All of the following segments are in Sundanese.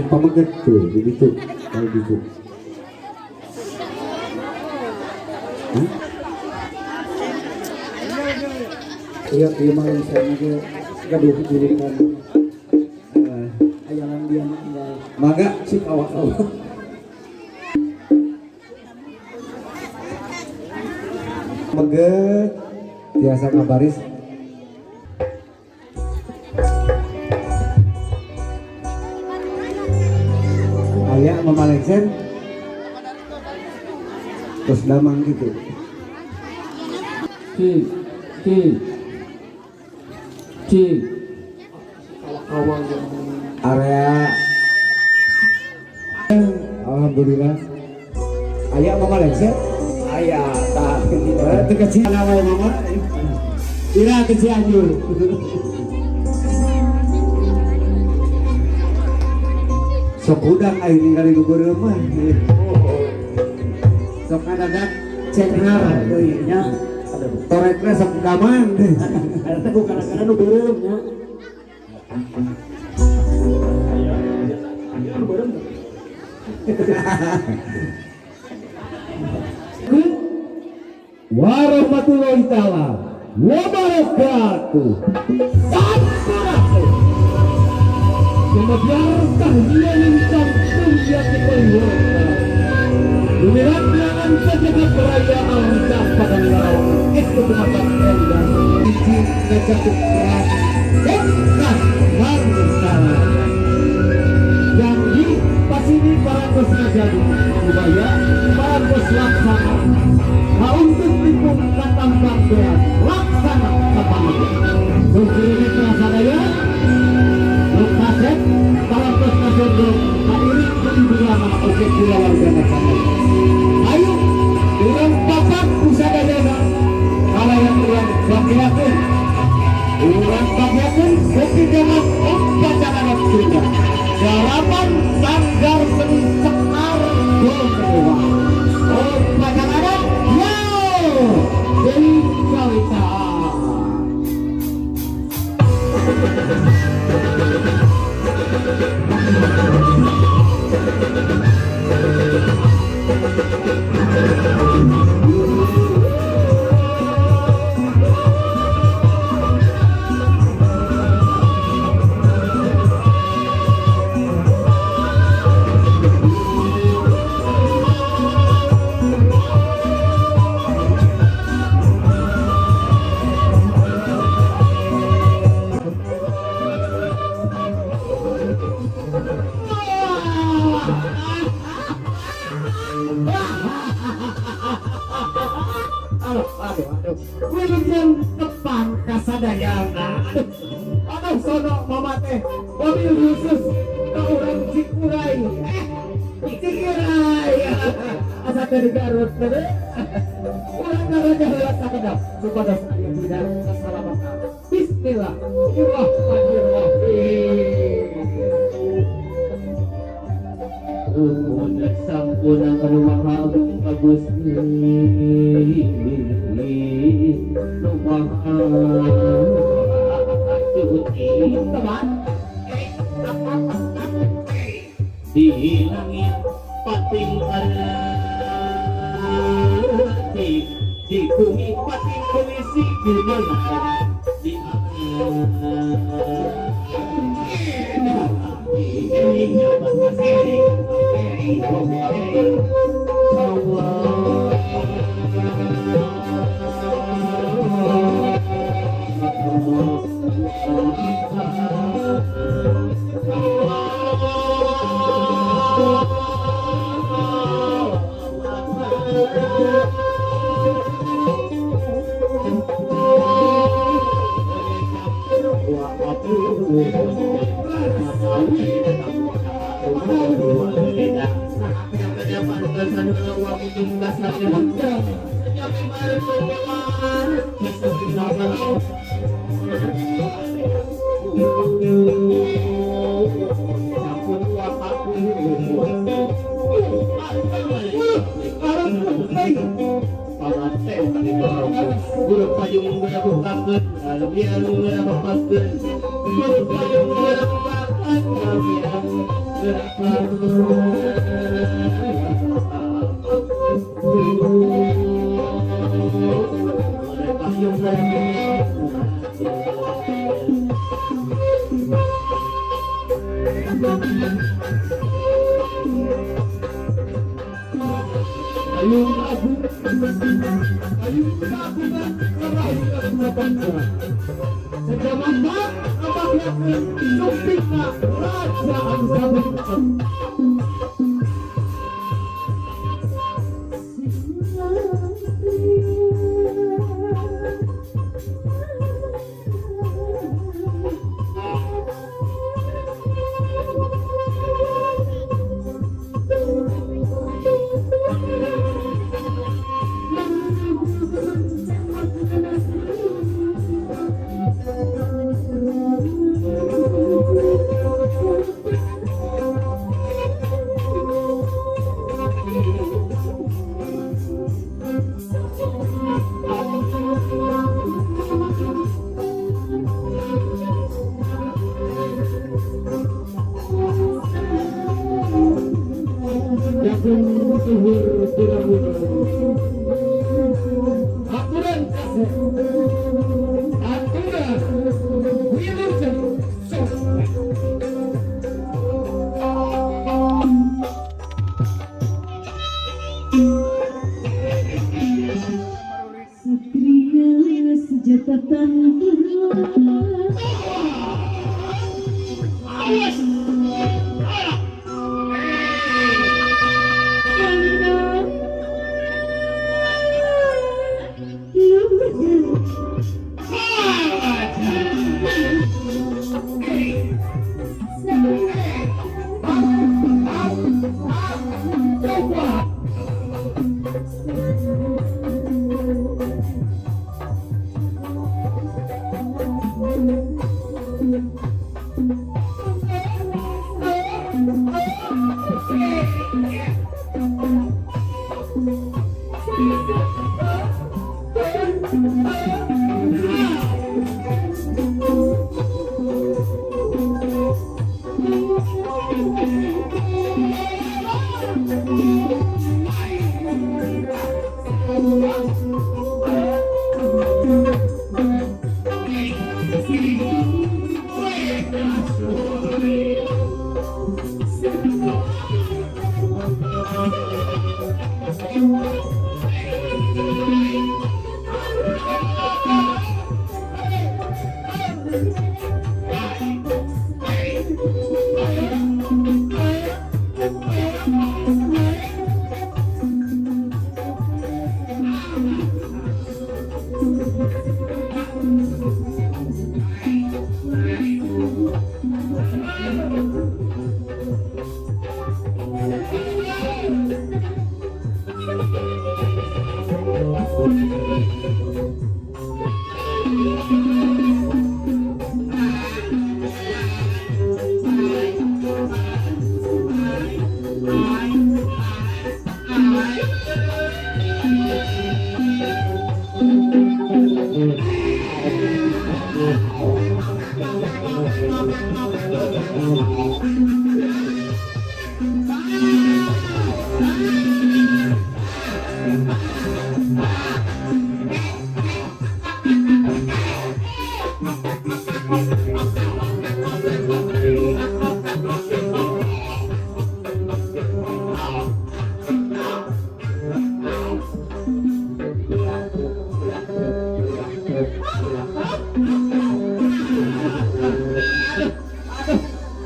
Pameget tuh begitu kalau gitu. Hah? Iya, iya mah misalnya ge gaduh julukan ayalan dia mah tinggal Mangga. Cik awak-awak. Pameget tiasa ngabaris. Aya Mama Lengser terus damang gitu. C C C Awak-awak yang Area. Alhamdulillah aya Mama Lengser. Aya tah. Eh, teu kecil wae Mama. Ira ke Cianjur. Sok udang aing ningali nu beureum mah. Sok ngadadak cenghar Deui nya. Aduh. Torekna sok damang. Eta teh ku kadang-kadang nu beureum nya. Aya nu beureum. Warahmatullahi taala wabarakatuh. Sampurasun. Kemudian kahiyang ingkang mulia dipelihara. Lumirat langan sajagat perayaan dapat lawang itu tempat endang Hiji ngacakup perang Mekah Bangsa. Janji pasini parantos ngajadi supaya parantos laksana. Kauntun dipun katambang beas laksana kapangeun. Mitra sadaya, nu kasep parantos kasendong kairing ku ibu lama oge kulawargana sadaya. Ayo urang papak kusadayana kalayan urang bagiakeun. Urang bagiakeun bukti jaman upacara Sunda. Garapan Sanggar Seni Sekar Gomewa. Upacara yo Dewi Kawita. Aduh, aduh, aduh. Wilujeng tepang kasadayana. Aduh, aduh sono mama teh. Mobil khusus ka urang Cikuray. Eh, Cikuray. Asa teh di Garut teh. Urang ngaraja heula sakedap supados aya dina kasalamatan. Bismillahirrahmanirrahim. Sampun anu maha bagus nu maha suci teman di langit pating arti di bumi pating polisi di di Ayun aku, ayun aku na Sejaman sumpingna raja anu sabun. Aturan kasih aturan wilujeng sukses. Satria sejata tantara. Awas.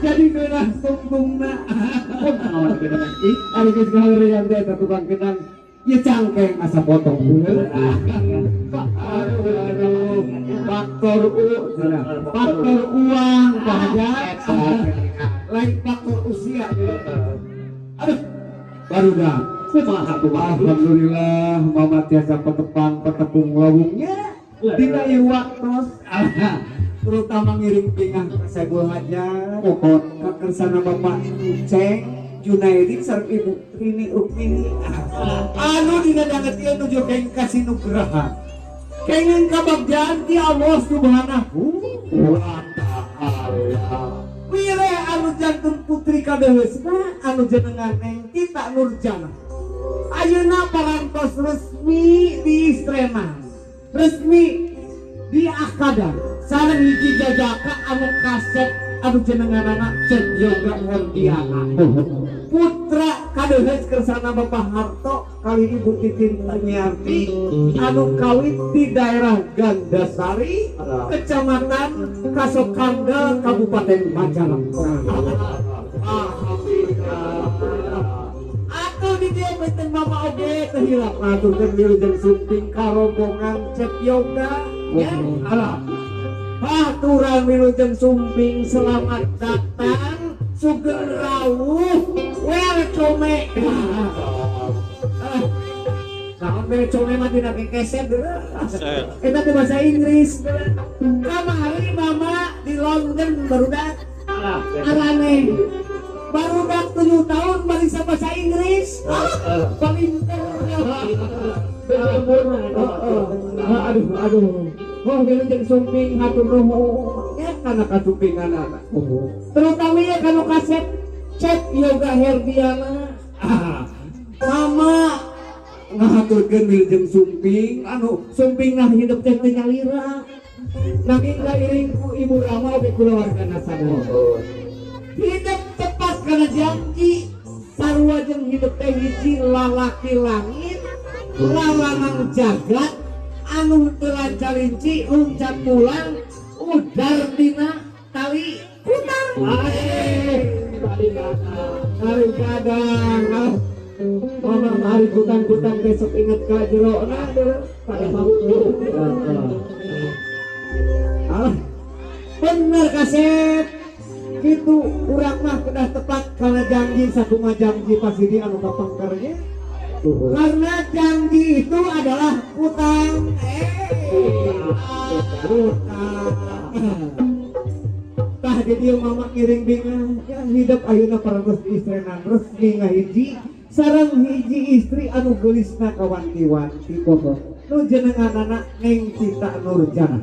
Jadi ngeunah tungtungna. Ari geus ngaheureuyan teh eta tukang kendang. Ieu cangkeng asa potong beul. Aduh aduh. Faktor U cenah. Faktor uang Pak Hajat. Lain faktor usia. Aduh. Barudak. Kumaha kumaha. Alhamdulillah mama tiasa petepang petepung lawungnya dina ieu waktos. Terutama ngiring pingah ka Saibul Hajat pokok kakersana Bapak Uceng Junaidi sareng Ibu Rini Rukmini anu dina danget ieu nuju keng kasinugraha kenging kabagjaan ti Allah Subhanahu wa Ta'ala. Wire anu Anu janten putri kadeheusna anu jenengan Neng Tita Nurjana. Ayeuna parantos resmi diistrenan, resmi diakadan sareng hiji jajaka anu kasep anu jenenganana Cep Yoga Herdiana, putra kadeheus kersana Bapak Harto kali Ibu Titin Tumiarti anu kawit di daerah Gandasari, Kecamatan Kasokandel, Kabupaten Majalengka. Alhamdulillah. Atuh di dieu benten mama oge teu hilap ngaturkeun wilujeng sumping ka rombongan Cep Yoga ya. Alah. Haturan wilujeng sumping, selamat datang, sugeng rawuh, welcome. Ah, naon welcome mah dina kekeset geura. Eta teh bahasa Inggris. Kamari mama di London, barudak. Araneh. Barudak 7 tahun bisa bahasa Inggris. Ah, palinter. Aduh, aduh. Oh, wilujeng sumping, hatur nuhun ya kana kasumpinganana. Terutama ya kanu kasep Cep Yoga Herdiana. Ah, mama ngahaturkeun wilujeng sumping anu sumping nah hidup teh teu nyalira. Nanging kairing ku Ibu Rama oge kulawargana sadaya. Hidup tepat kana janji, sarua jeung hidup teh hiji lalaki langit, lalanang jagat anu teu lancalinci loncat pulang udar dina tali kutang. Tali kadang. Ah, mama hari kutang-kutang besok inget ka jero nah pada waktu. Ah, bener kasep gitu, urang mah kedah tepat karena janji, sakumaha janji pasti di anu kapangkernya, karena janji itu adalah utang, utang. Tah, jadi mama ngiring bingah ya, hidup ayeuna parantos diistrenan resmi ngahiji sareng hiji istri anu geulisna kawanti-wanti nu jenenganana Neng Tita Nurjana.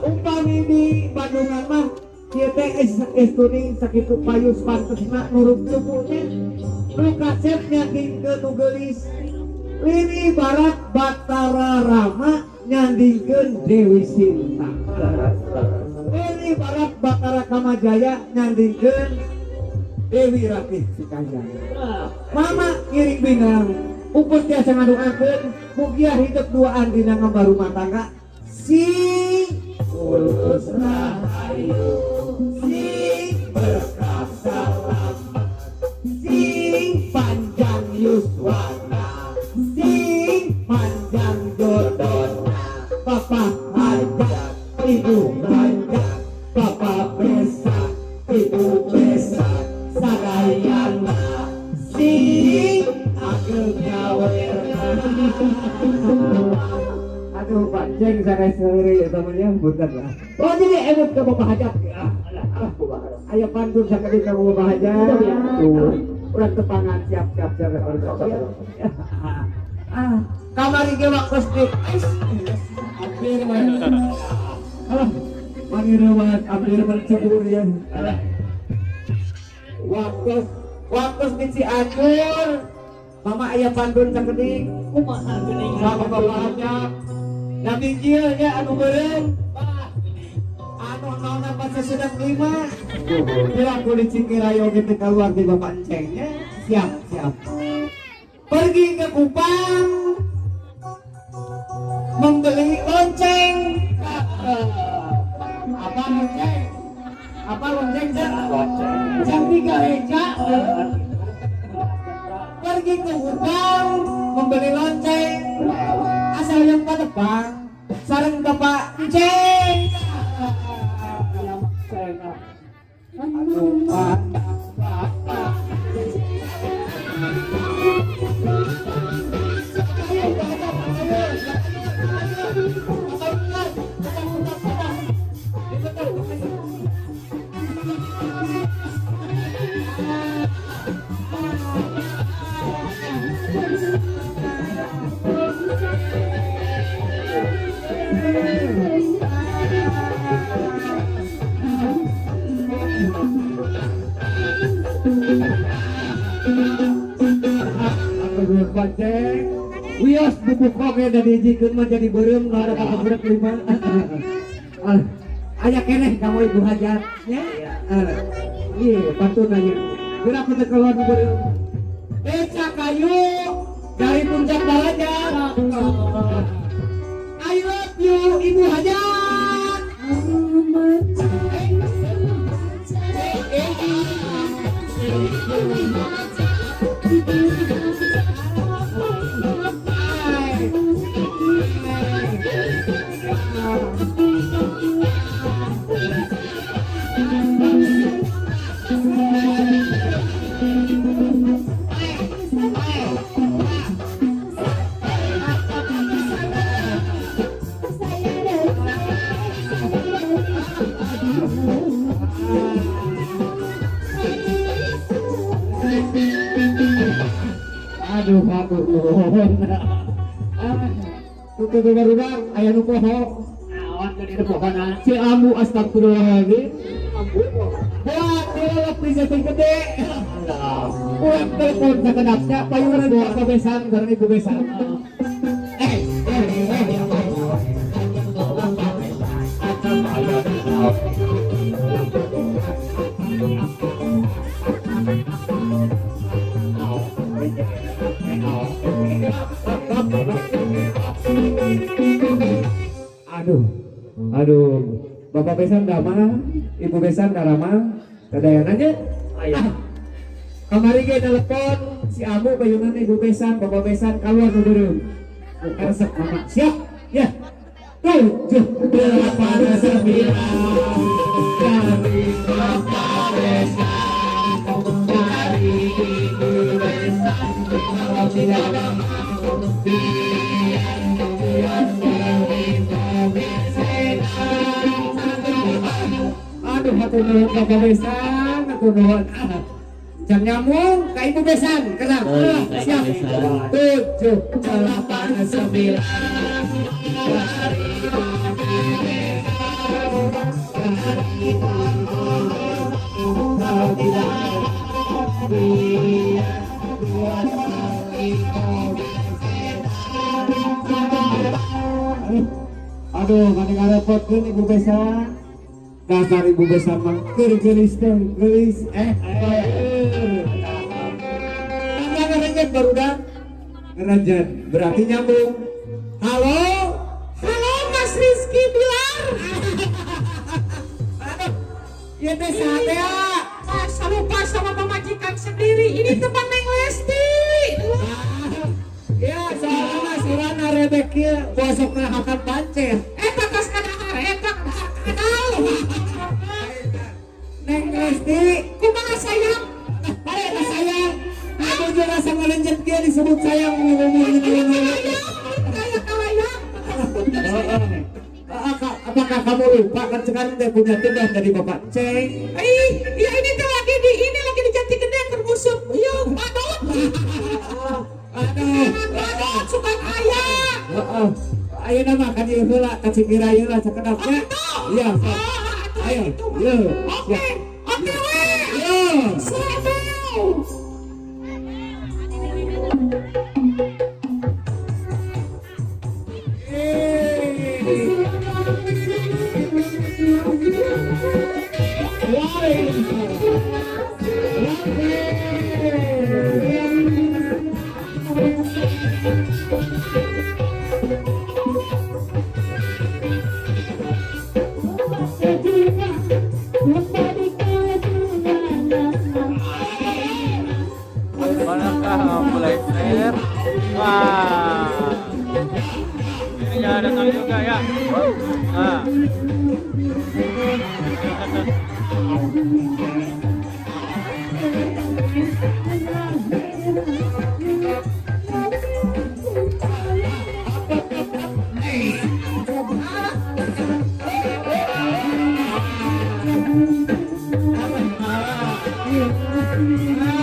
Umpami di Bandungan mah kieu teh estuning sakitu payus pantesna nurut cupunya nu kasep nyandingkeun nu geulis, lini barat Batara Rama nyandingkeun Dewi Sinta, lini barat Batara Kamajaya nyandingkeun Dewi Ratih Sikajaya. Mama ngiring bingah ukur tiasa ngadoakeun mugia hidup duaan dina ngambar rumah tangga sing ulus rahayu, sing berkah salam, sing panjang yuswana, sing panjang jodona. Bapak hajat, ibu hajat, bapak besak, ibu besak, sadayana sing ageng nyawerna. Aduh, Pak Ceng, saya sendiri ya temannya punten lah. Oh, jadi emut ke Bapak Hajat. Ah, alah, ayo pantun sakali ka Bapak Hajat. Tuh, urang tepangan, siap siap siap siap. Ah, kamari ge waktu di hampir mah. Alah, mangirewan hampir mencebur ya. Alah. Waktu waktu di Cianjur, Mama aya pantun sakedik. Kumaha geuning? Sama Bapak Hajat. Nabi kieu nya anu beureum. Anu naonna pas sesudah lima. Kira aku di Cikirayo gitu keluar di Bapak Encengnya. Siap, siap. Pergi ke Kupang membeli lonceng. Apa lonceng? Apa lonceng? Lonceng. Jam tiga reja. Pergi ke Kupang membeli lonceng. Asal yang patepang sareng Bapak Enceng. Aduh, Pak, Pak. Bubuk oge da dihijikeun mah jadi beureum nu ada kabudak lima. Alah, aya keneh kamu Ibu Hajat nya. Alah. Iya, pantun aja. Gerak kita keluar nu beureum. Beca kayu dari puncak Baraja. I love you Ibu Hajat. Aduh, hatur nuhun. Ah, tutup barudak aya nu poho. Naon tadi nu pohona? Si Ambu astagfirullahaladzim. Ambu buat dilelep di Jati Gede. Urang telepon sakedapnya payuran bawa besan sareng ibu besan. Eh, eh, eh. Aduh, aduh, Bapak besan damang, Ibu besan daramang, kadayananya. Aya. Kamari ge telepon si Amu payunan Ibu besan, Bapak besan keluar nu beureum. Resep mama. Siap? Ya. 7, 8, 9 dari Bapak besan, dari Ibu besan, kalau tidak ada aduh, hatur nuhun Bapak besan, hatur nuhun. Jam nyambung ka Ibu besan, kenal. Siap. 7, 8, 9. Aduh, mani ngarepotkeun Ibu besan. Dasar Ibu besan mah keur geulis teh, geulis eh. Tangga ngarenjet barudak. Ngarenjet, berarti nyambung. Halo? Halo Mas Rizky Bilar. Aduh, ieu teh saha teh? Masa lupa sama pemajikan sendiri. Ini teman Neng Lesti. Ya, soalnya mah surana rebek ieu bosokna hakan pancet. Eta tos kadahar, eta kadal. Neng Lesti, Kumaha sayang? Mari eta sayang. Anu jeung rasa ngalenjet kieu disebut sayang ngomong Kayak kalayang. Apakah kamu lupa kan sekarang teh punya tugas dari Bapak Ceng? Ih, ya ini tuh lagi di ini lagi di Jati Gede keur musuh. Yo, badut. Aduh, Badut suka kaya. heeh. Ayeuna mah kan ieu heula ka Cikira ieu lah sakedapnya. Iya, sok. Ayo, yo. Oke, oke we. Yo. Selamat. Manakah Black? Wah, ini jangan datang juga ya. Nah.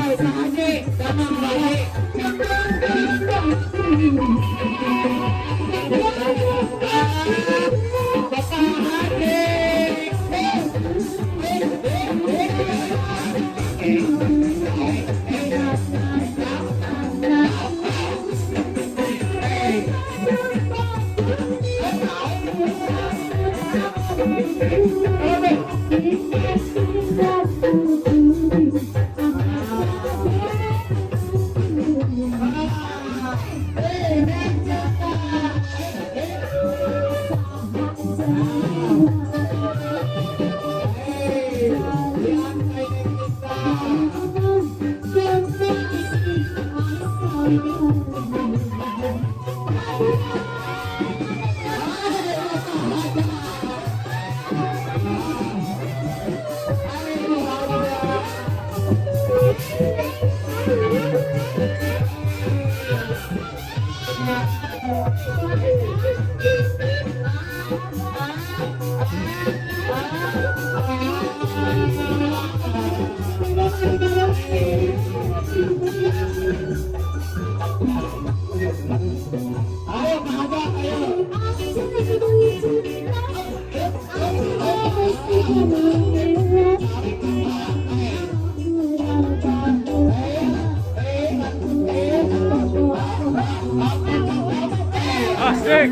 Bapak Haji. Ayo kahaja, ayo. Asik.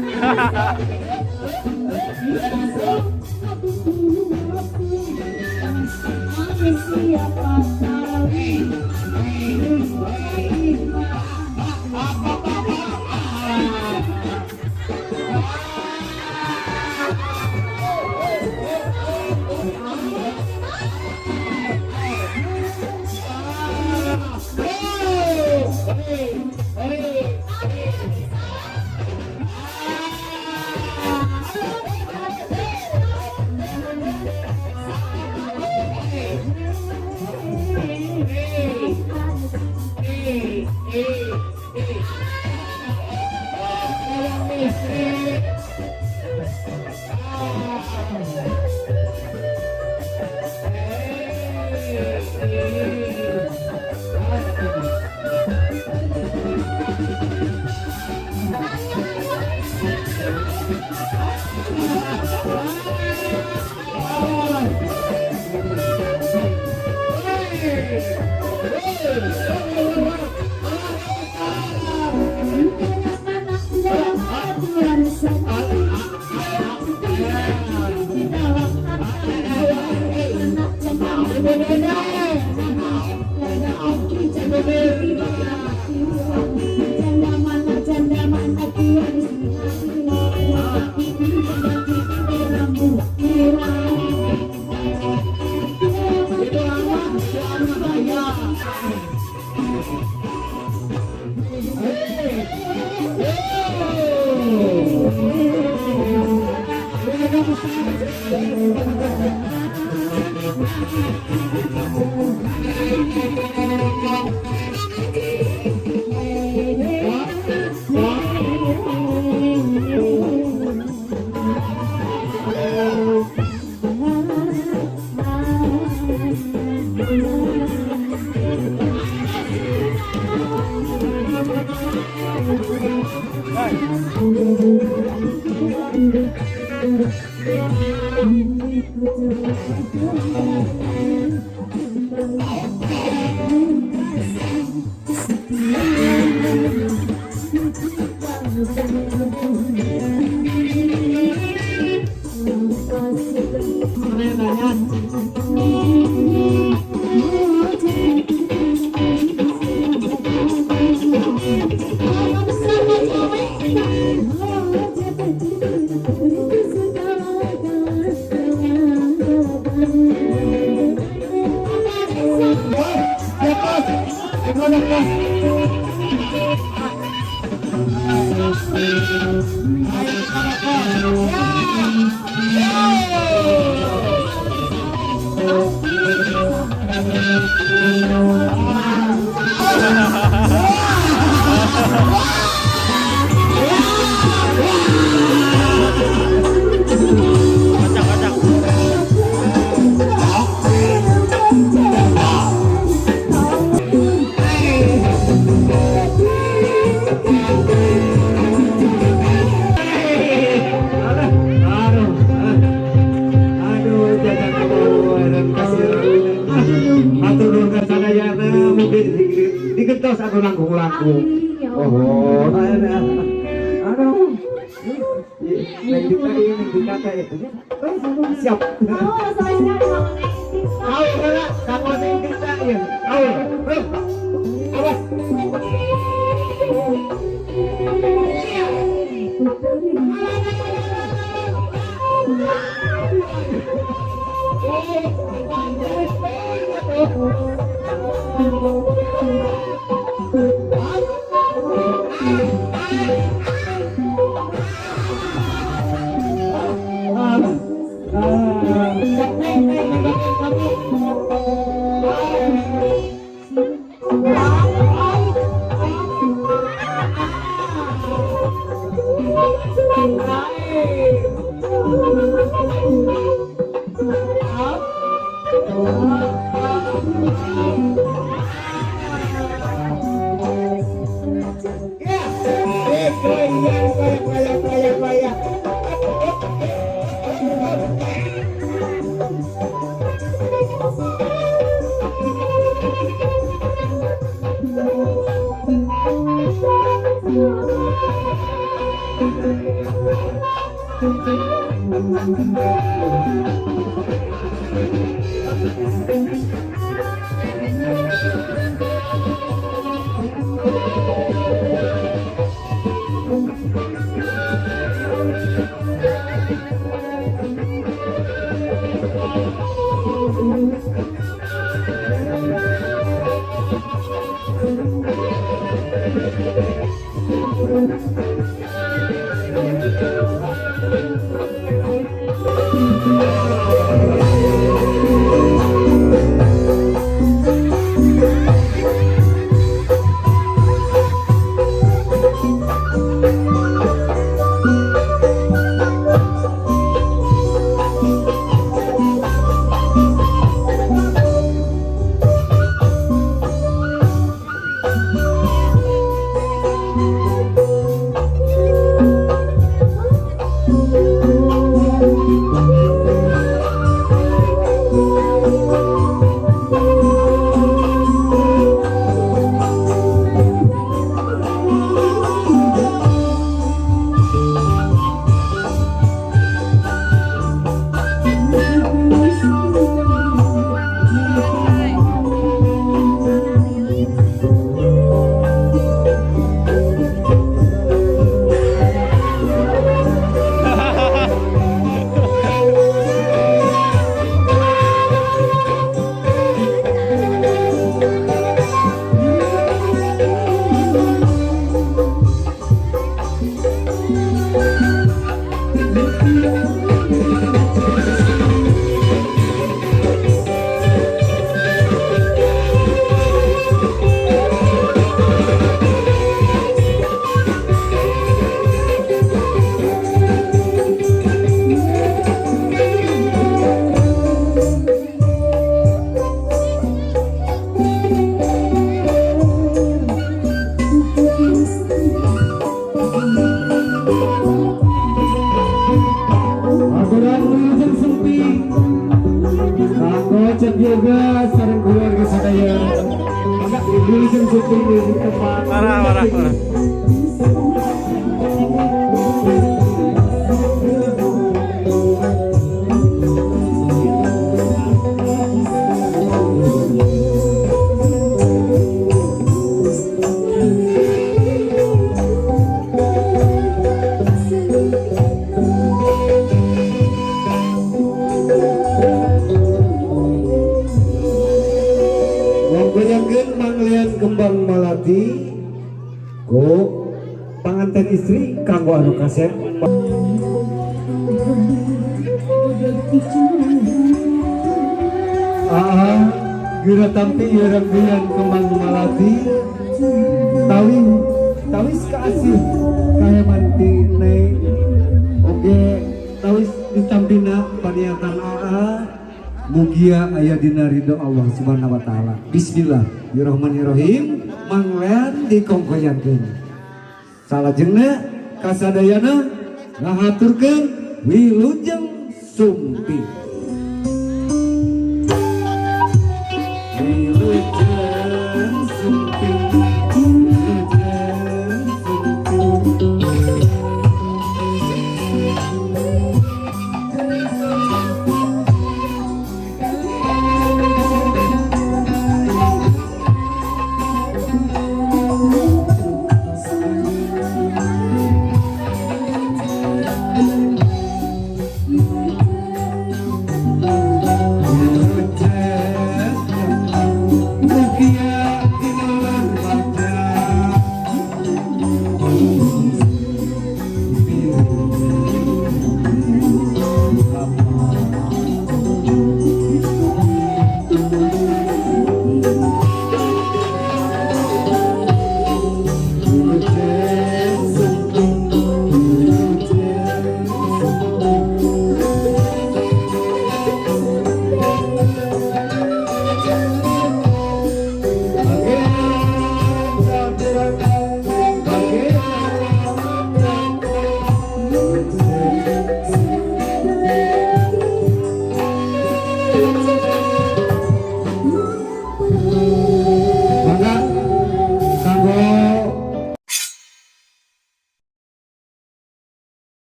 Kacang, kacang. Aduh, aduh, jajan kamu kasih atur nuhun ka sadayana mungkin digentos anu langkung-langkung. Oh, aduh. Neng Dita ieu, Neng Dita teh ieu. Siap. Oh, sampai sekarang sama Neng Dita. Aur heula kanggo Neng Dita ieu. Aur. Bro. Awas. Neng, Neng, neng, kamu. Ya, eh, goyang, goyang, goyang, goyang, goyang. Aturan wilujeng sumping. Kanggo Cep Yoga sareng keluarga sadaya. Wilujeng sumping di tempat. Parah, parah, parah. Monggo manglean kembang malati ku panganten istri kanggo anu kasep. Aa geura tampi ieu renggean kembang malati tawi tawis kaasih kaheman ti Neng oge tawis ditampina paniatan aa mugia aya dina ridho Allah Subhanahu wa taala. Bismillahirrahmanirrahim. Manglean dikongkoyankeun. Salajengna kasadayana ngahaturkeun wilujeng sumping.